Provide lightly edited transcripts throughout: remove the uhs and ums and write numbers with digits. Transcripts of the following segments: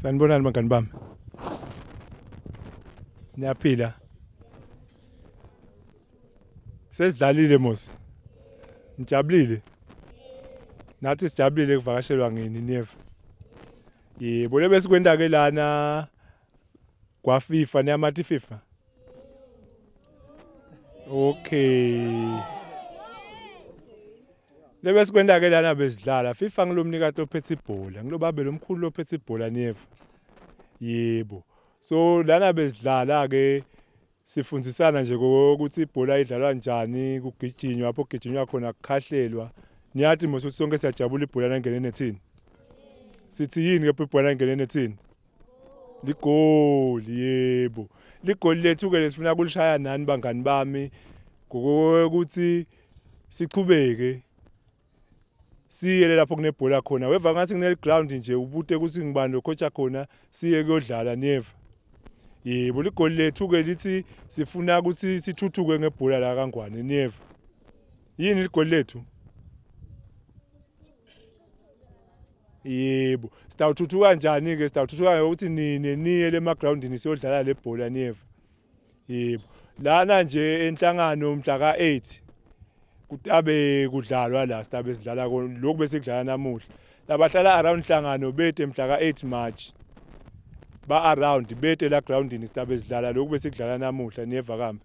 Sanibonani bangani bami. Niyaphila? Sesidlalile mos. Nijabulile? Nathi sijabulile kuvakashelwa ngini niyeva. Yebo lebe sikwenda ke lana kwa FIFA niyamati FIFA. Okay. Lebe sikwenda ke lana besidlala FIFA ngilomnikati ophethe ibhola ngilobabe lomkhulu lophethe ibhola niyeva. Yebo. So lana besidlala ke sifundisana nje ukuthi ibhola idlalwa njani kugijinywa lapho kugijinywa khona kukhahlelwa niyathi mos ukuthi sonke siyajabula ibhola nangene nethini sithi yini ke ibhola nangene nethini ligoli yebo ligoli lethu ke lesifuna kulishaya nani bangani bami ngokuthi sichubeke siye lapho kunebhola khona weva ngathi kuneli ground nje ubute ukuthi ngibani locoacha khona siye kuyodlala niyeva yebo ligoli lethu ke lithi sifuna ukuthi sithuthuke ngebhola la kaNgwane niyeva yini ligoli lethu yebo sitawuthuthuka kanjani ke sitawuthuthuka ngokuthi nine niye lemagrawundini siyodlala le bhola niyeva Yebo. Lana nje enhlangano mhla ka-8 kutabe kudlalwa la sitabe sidlala lokhu bese kudlala namuhla. Labahlala around Nhlangano bete mhla ka-8 March. Ba around bete la groundini sitabe sidlala lokhu bese kudlala namuhla niyeva kambe.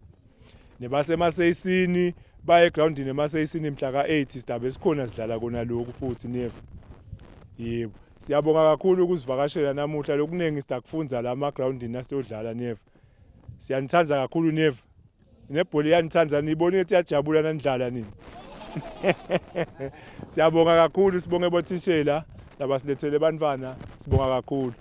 Nebasemaseyisini baye egroundini emaseyisini mhla ka-8 sitabe sikhona sidlala kona lokhu futhi niyeva. Yebo. Siyabonga kakhulu ukusivakashela namuhla lokuningi sitakufundza la emagroundini nasiyodlala niyeva. Siyanithanda kakhulu neva. Nebhola iyanithanda niyibonile ukuthi iyajabula nanidlala nini. Siyabonga kakhulu sibonge bothishela labasilethele bantwana sibonga kakhulu.